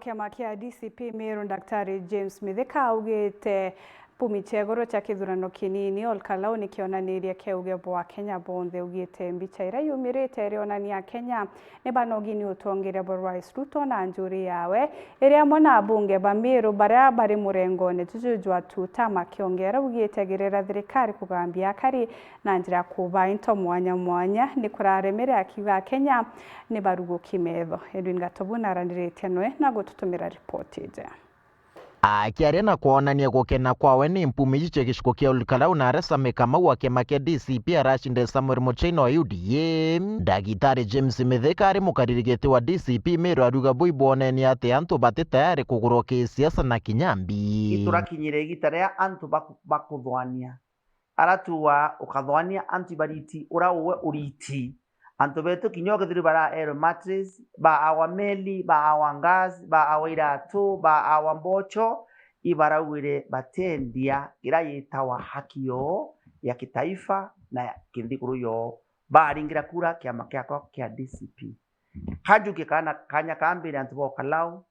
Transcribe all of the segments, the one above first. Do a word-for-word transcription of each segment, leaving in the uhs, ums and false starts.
Kiama kia D C P Meru, Daktari James Mithika augite mpumi cia iguru cia kithurano kinini Ol Kalou ni kionaniria kia uge bwa Kenya bonthe. Augite mbicha iria yumirite irionania Kenya ni banogi ni utongeria bwa Rais Ruto na njuri yawe, iri amwe na abunge ba Meru baria bari murengone juju jwa Tuta makiongera. Augite agirira thirikari kugambia akari na njira ya kuba into mwanya mwanya ni kuraremere, akiuga Akenya ni baruguki metho. Edwin Gatobu naraniritie noe na gututumira ripoti iji. Akiaria na kwonania gukena kwawe ni mpumi iji cia gicigo kia Ol Kalou na aria Sami Kamau wa kiama kia D C P aracindire Samuel Muchai wa U D A, Ndagitari James Mithika ari mukariri giti wa D C P Meru ariuga bui bwonenie ati antu bati tayari kugurwa kisiasa na kinya mbi. Iturakinyire igita riria antu baku-, bakuthwania. Ara tuuga ukathwania antu ibariti, ura uwe uriti. Antu betu kinya ukethirwa bara Aero Mattress, ba awa meli, ba awa gas, ba awa iratu, ba awa mbocho, ibarauire batendia ira yitawa haki yoo ya kitaifa na ya kinthiguru yoo. Baringira kura kiama kiakwa kia D C P. Kanjukie kana, kanya ka mbere antu ba Ol Kalou,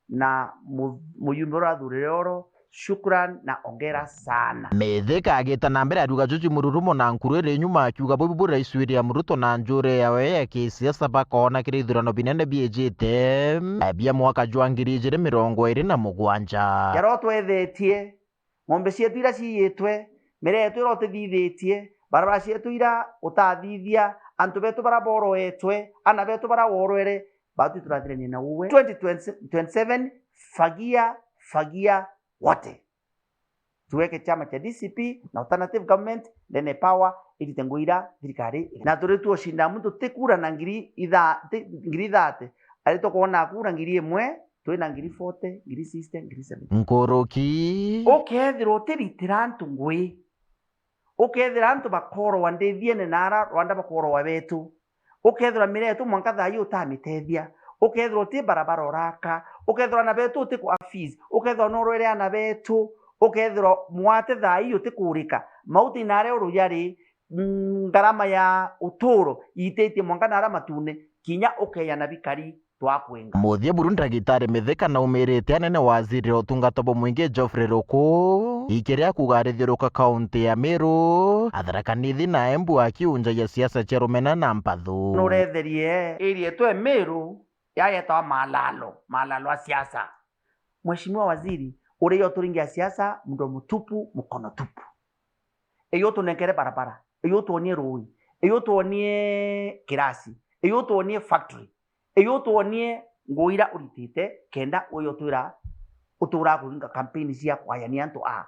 na mu-, mujumbe uria athurire oro, shukran na ongera sana. Mithika agita na mbere ariuga juju mururumo na nkuru iri nyuma, akiuga bubu bu Rais William Ruto na njuri yawe ya kisiasa bakoona kiri ithurano binene biijite, eh, bia mwaka jwa ngiri ijiri mirongo iri na mugwanja. Jaro twethetie, ng'ombe cietu iria ciiyitwe, miria yetu iria utithithitie, barabara cietu iria utathithia, antu betu baria boroetwe, ana betu baria worwere, batu turathirania na uwe. Twenty twenty-seven, fagia, fagia wote. Tuweke chama cha D C P na alternative government ndene power, irite ngugi iria thirikari iri. Na turi tuoshinda muntu ti kura na ngiri itha-, ti, ngiri ithate, ari tukwona kura ngiri imwe, twi na ngiri forty, ngiri sixty, ngiri seventy. Nkuruki. Ukethirwa utiritira antu ngugi, ukethira antu bakorwa ndithiene na ara Rwanda bakorwa betu, ukethirwa miria yetu mwanka thaa ii utamiteethia, ukethirwa uti barabara uraka, ukethirwa ana betu uti kua fees, ukethirwa norwere ana betu, ukethirwa mwate thaa ii uti kurika, mauti na aria uruyari, mm, ngarama ya uturo iititie mwanka na aria matune, kinya ukeya na bikari twakwenga. Muthia buru Ndagitari Mithika naumirite anene waziri wa utungata bumwingi Geoffrey Ruku, ikiria kuga arithiuruka kaunti ya Meru, Tharaka Nithi na Embu akiunjagia siasa cia rumena na mpathu. Nuretherie area yetu ya Meru, yayetawa malalo, malalo a siasa. Mheshimiwa Waziri, uria uturingia siasa mdomo tupu, mkono tupu. Iyo tunenkere barabara, iyo tuonie rui, iyo tuonie kirasi, iyo tuonie factory, iyo tuonie ngugi iria uritite kenda uyo twira utura kuringa kampeni cia kwayania antu a.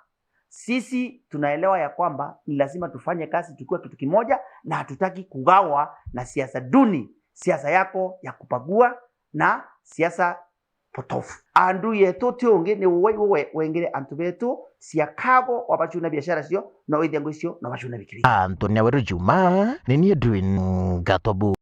Sisi tunaelewa ya kwamba ni lazima tufanye kazi tukiwa kitu kimoja, na hatutaki kugawa na siasa duni, siasa yako ya kubagua na siasa potofu. Andui yetu ti ungi ni uwe iwe we-, wengire antu betu cia kago, wabacuna biashara cio, na withia ngugi cio, na wabacuna bikiri. Anthony Aweru Juma, ni ni Edwin Gatobu.